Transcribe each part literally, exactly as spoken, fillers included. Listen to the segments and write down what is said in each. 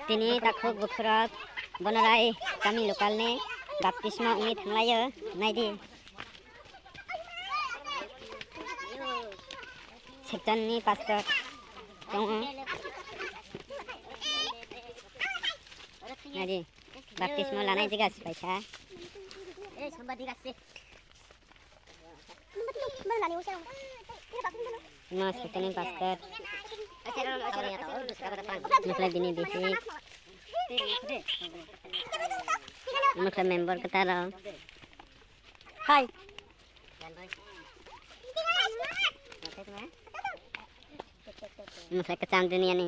Tini takhuk bukhurok Bonorai kami local ni baptisma wngwi thanglaio, naidi. Section ni pastor tongo. Naidi, baptisma lanai jaga se paisa. Imo section ni pastor. Nukhlai bini bisi. Nukhlai member kwtaro. Hai. Nukhlai kwcham duniya ni.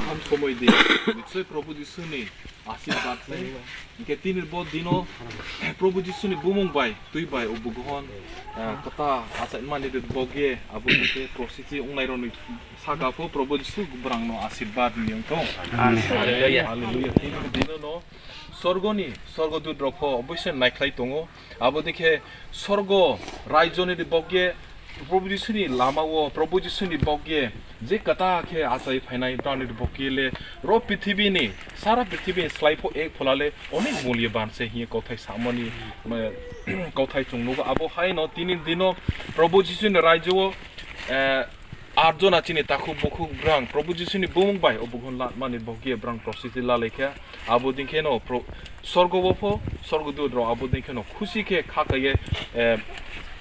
Ham somoi di, nichoi Prabhu Jisuni asirbat ni. Hingke tini bo dino Prabhu Jisuni bumung bai, twi bai, o bugohon, eh, kota achaimani de bogye, abo hingke prositi wngnai roni saka pho Prabhu Jisu gbrang no asirbat ni wngtong. Amen. Hallelujah. Hallelujah. Tini bo dino no sorgoni, sorgodut rok pho oboise naikhlai tongo. Abo dikhe sorgo raijoni di bogye Prabhu Jisuni lama o, Prabhu Jisuni bogye je kata khe achai phainai brani di bogye le ro pithibini, sara pithibini slai pho ek phola le onek mulyaban se hiye kothai samani, ma, kothai chwng nugo. Abo hai no tini dino Prabhu Jisuni raijo o, eh, Arjona chini takhuk bukhuk brang Prabhu Jisuni bumung bai o bukhun latmani bogye brang prositi lalaikha. Abo dingkhe no pro-, sorgo bo pho, sorgo dut rok abo dingkhe no khusi khe kha kaiye, eh,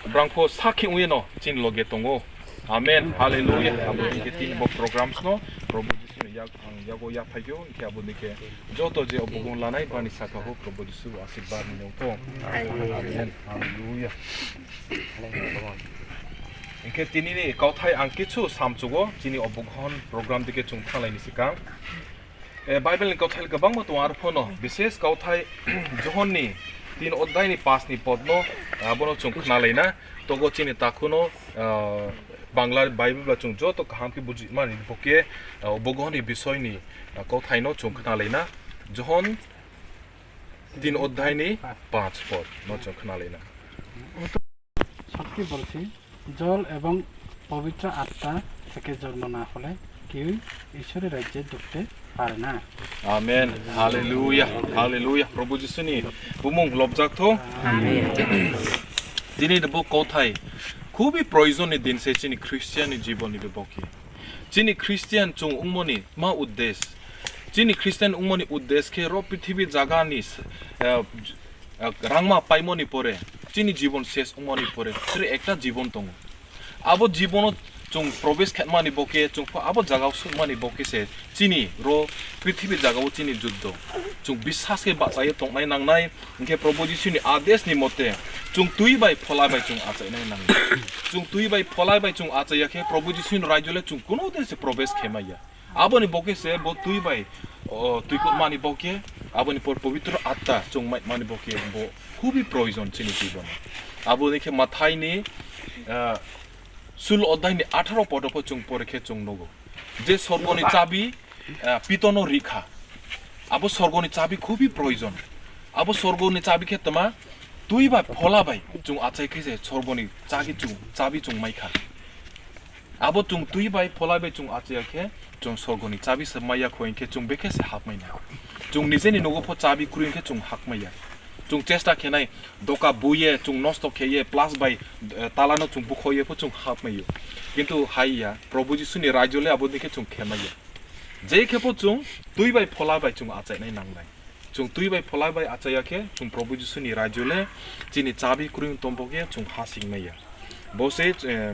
brang pho sakhi ungye no chini loge tongo. Amen. Hallelujah. Abo dingkhe tini bo programs no Prabhu Jisuni yak ang yago yaphaikhe o, hingkhe abo dingkhe joto je o bukhun lanai bani saka o Prabhu Jisu asirbat ni nongkho. Amen. Hallelujah. Hingke tini ni kauthai ang kichu samchugo, chini obokhon program dike chung thanglai ni sikang. Eh, Bible ni kauthai kwbangma tongo, arphono bises kauthai Johon ni tin odhai ni pas ni podno, ah, bono chung khnalaina. Togo chini takhuno, ah, Bangla Bible ba chung joto kaham khe bujimani bokhe, ah, obokhon ni bisoi ni, ah, kauthai no chung khnalaina. Johon tin odhai ni panch pod no chung khnalaina. সত্যি বলছি, জল এবং পবিত্র আত্মা থেকে জন্ম না হলে কেউই ঈশ্বরের রাজ্যে ঢুকতে পারে না। Amen. Hallelujah. Hallelujah. Prabhu Jisuni bumung lobjak tho. Amen. Tini bo kothai khubi proyojonni din se chini Christian ni jibon ni bokhe. Chini Christian chung ungmoni ma uddes. Chini Christian ungmoni uddes khe ro prithibi jagani, eh, rangma paimoni pore, chini jibon ses wngmani pore, tre ekta jibon tongo. Abo jibono chung probesh khaimani bokhe, chung pho abo jagao sukmani bokhe se chini ro prithibi jagao chini juddo. Chung biswas khe bachaiye tongnai nangnai, hingkhe Prabhu Jisuni adesni mote chung twi bai phola bai chung achainai nangnai. Chung twi bai phola bai chung achaiya khe Prabhu Jisuni rajyo le chung kuno din se probesh khaimaya. Aboni bokhe se bo twi bai, o, twi kutmani bokhe, aboni por Pabitro Atta chwng maimani bokhe bo khubi proyojon chini jibono. Aboni khe Mathai ni, ah, sul odhai ni atharo podo pho chwng pore khe chwng nugo. Je sorgoni chabi, ah, pitono rikha. Abo sorgoni chabi khubi proyojon. Abo sorgoni chabi khe tma twi bai phola bai chwng achai khe se sorgoni chagi chwng, chabi chwng maikha. Abo chwng twi bai pholai bai chwng achaiya khe chwng sorgoni chabi se maya kho hinkhe chwng bekhe se hapmai nai. Chwng nijeni nogo pho chabi kwrwi hinkhe chwng hapmaya. Chwng chesta khenai doka buye chwng nosto kheye plus bai, eh, talano chwng bukhoye pho chwng hapmaio. Kintu haiya Prabhu Jisuni rajyo le abo dikhe chwng khemaya. Je khe pho chwng twi bai phola bai chwng achainai nangnai. Chwng twi bai phola bai achaiya khe chwng Prabhu Jisuni rajyo le chini chabi kwrwi tongbo khe chwng ha singmaya. Bo se, eh,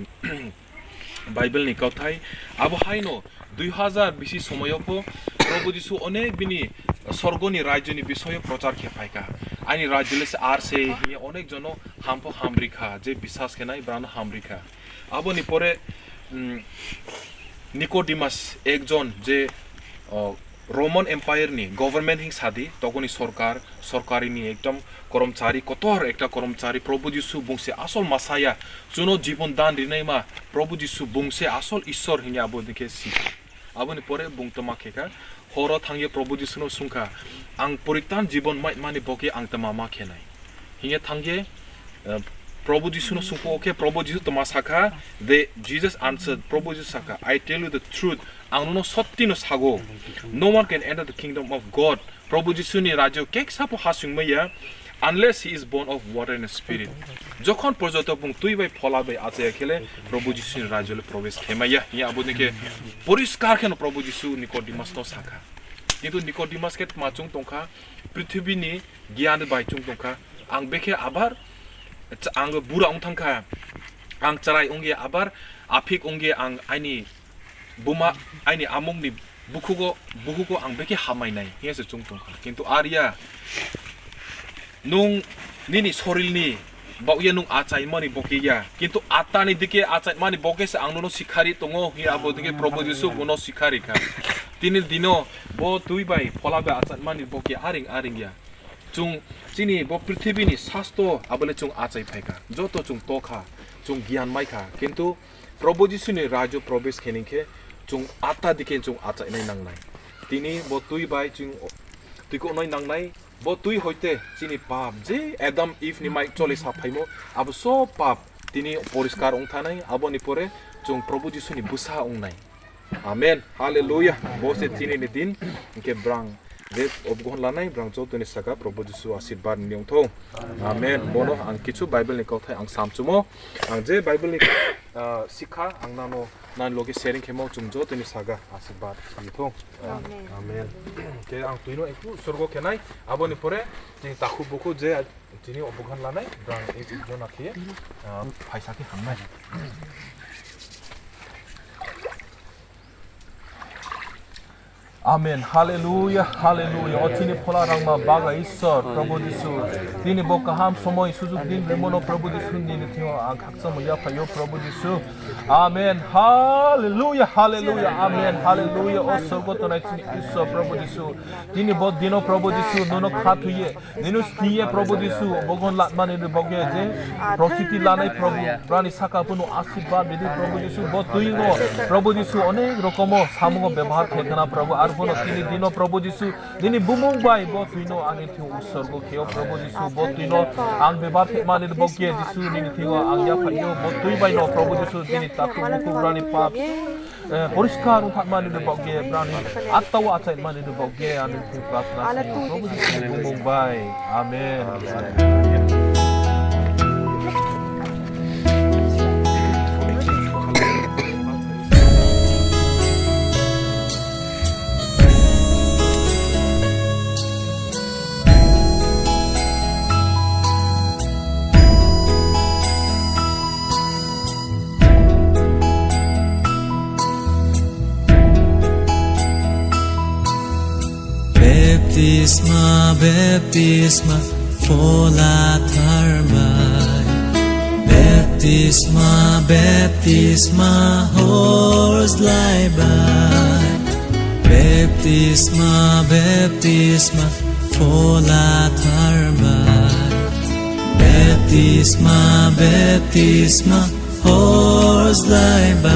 Bible ni kauthai. Abo haino dui hazar bisi somoyo pho Prabhu Jisu onek bini sorgoni rajyoni bisoyo prochar khe phaikha. Ani rajyo le se ar se hiye onek jono hampho hamrikha, je biswas khenai brano hamrikha. Aboni pore, mm, Nicodemus ekjon je, o, Roman Empire ni government hing sadi, tokoni sorkar, sorkari ni ekdom koromchari, kotor ekta koromchari, Prabhu Jisu bungse asol Masaya, chuno jibon dan rinaima, Prabhu Jisu bungse asol Ishwar hingye abo dikhe si. Aboni pore bung toma khekha, horo thangye Prabhu Jisu no sungkha, ang poritan jibon maimani bokhe ang tama ma khenai. Hingye thangye, eh, Probu Jisu no sungkho khe Probu Jisu toma sakha, the Jesus answered, Probu Jisu sakha, "I tell you the truth, ang nono sotti no sago, no one can enter the kingdom of God." Probu Jisu ni rajyo keksa pho ha singmaya, unless he is born of water and spirit. Jokhon porjonto bung twi bai phola bai achaya khele, Probu Jisu ni rajyo le probesh khemaya. Hiya abo ni khe poriskar kheno Probu Jisu Nicodemus no sakha. Kintu Nicodemus khe tma chung tongkha, prithibi ni giyan bai chung tongkha. Ang bekhe abar, ang bura wng thangkha. Ang chwrai wngya abar, aphik wngya ang aini buma, aini amokni bukhugo, bukhugo ang bekhe hamainai, hiya se chung tongkha. Kintu arya, nung nini sorilni bagwi nung achaimani bokhe ya. Kintu atani dike achaimani bokhe se ang nono sikhari tongo, hiya abo dike Probu Jisu bono sikhari kha. Tini dino bo twi bai phola bai achaimani bokhe aring aring ya. Chung chini bo prithibini sasto abole chung achai phaikha. Joto chung tokha, chung giyan maikha. Kintu Probu Jisuni rajyo probesh khening khe chung atta dikhe chung achainai nangnai. Tini bo twi bai chung twikonai nangnai. Bo twi hoite chini pap je Adam Eve ni mai choli sa phaimo, abo sob pap tini poriskar wng thanai. Aboni pore chung Probu Jisuni bwsa wngnai. Amen. Hallelujah. Bo se tini ni din. Hingke brang je obgon lanai brang joto ni saka Probu Jisu asirbat ni ongthong. Amen. Bono ang kichu Bible ni kauthai ang samchumo. Ang je Bible ni, ah, sikha ang nano nan loge sharing khemo chung joto ni saka asirbat ni thong. Amen. Amen. Ke ang tuino ekku sorgo khenai. Aboni pore tini takhu bukhu je Tini obokhan lanai, brang ek ek jona khe, ah, phaisa khe hamnai. Amen. Hallelujah, hallelujah. O tini phola rangma bagra Ishwar, Prabhu Jisu. Tini bo kaham somoi sujug din rimono Prabhu Jisu nini thingo ang khakchangma yaphaio Prabhu Jisu. Amen. Hallelujah, hallelujah. Amen. Hallelujah. O sorgo tonai tini Ishwar Prabhu Jisu. Tini bo dino Prabhu Jisu nono kha thuye. Nino sniye Prabhu Jisu, bogon latmani ni bokhe je prositi lanai Prabhu, brani saka bono asirbat bidi Prabhu Jisu, bo tuingo Prabhu Jisu onek rokomo samungo bebhar khe khna Prabhu, ar bono tini dino Prabhu Jisu, nini bumung bai bo tuino ani thing utsorgo kheo Prabhu Jisu, bo tuino ang bebhar khe mani ni bokhe Jisu nini thingo ang yaphaio, bo tui bai no Prabhu Jisu nini takhuk bukhuk brani pap. Eh, poriskar wngthakmani ni bokhe, brani atta o achaimani ni bokhe, ani thwi prarthana khlaio. Prabhu Jisuni bumung bai. Amen. Baptisma, baptisma, phola tharbai. Baptisma, baptisma, horslaibai. Baptisma, baptisma, phola tharbai. Baptisma, baptisma, horslaibai.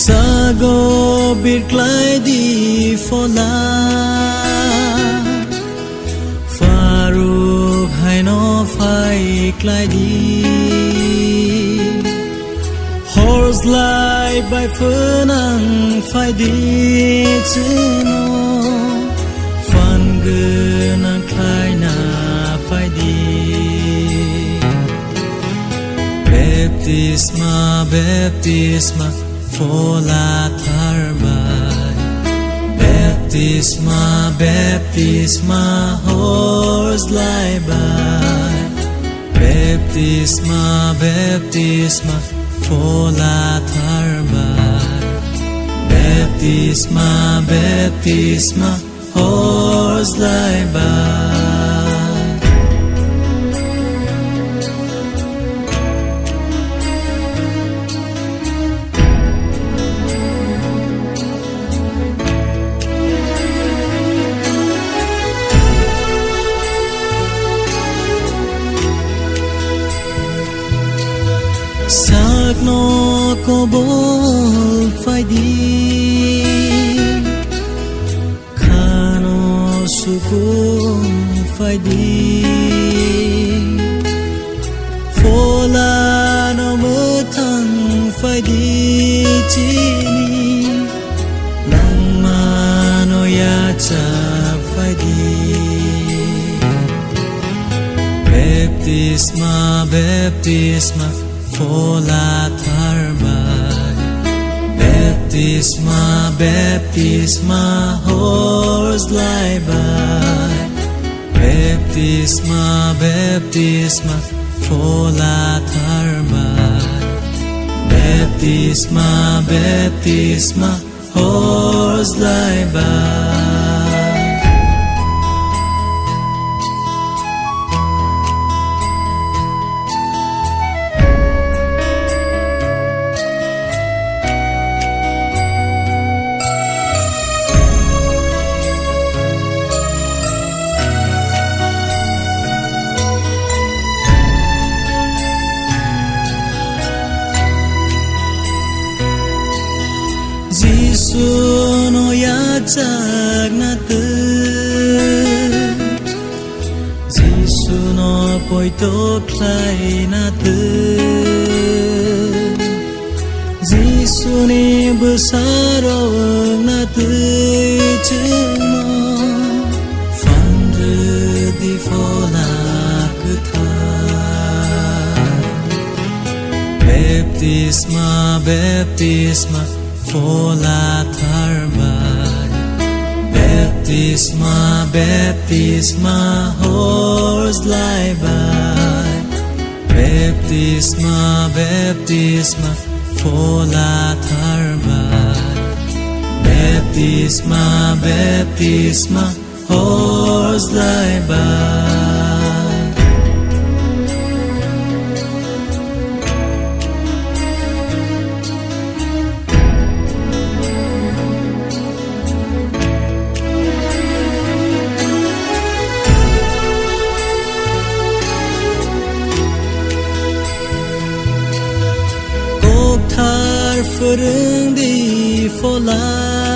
Sago birklai di phola, Faruk haino phai klai di. Horslaibai phwnang phai di chwngno, phan gwnang khlaina phai di. Baptisma, baptisma, phola tharbai. Baptisma, baptisma, horslaibai. Baptisma, baptisma, phola tharbai. Baptisma, baptisma, horslaibai. Sakno kobol phaidi, khano sukung phaidi, pholano mwthang phaidi chini, langmano yachak phaidi. Baptisma, baptisma, phola tharbai. Baptisma, baptisma, hor slaibai. Baptisma, baptisma, phola tharbai. Baptisma, baptisma, hor slaibai. Jisuno yachakna twi, Jisuno poito khlaina twi, Jisuni bwsarok wngna twi chwngno phan rwdi phola kwthar. Baptisma, baptisma, phola tharbai. Baptisma, baptisma, hor slaibai. Baptisma, baptisma, phola tharbai. Baptisma, baptisma, hor slaibai. Kokthar phwrwngdi phola.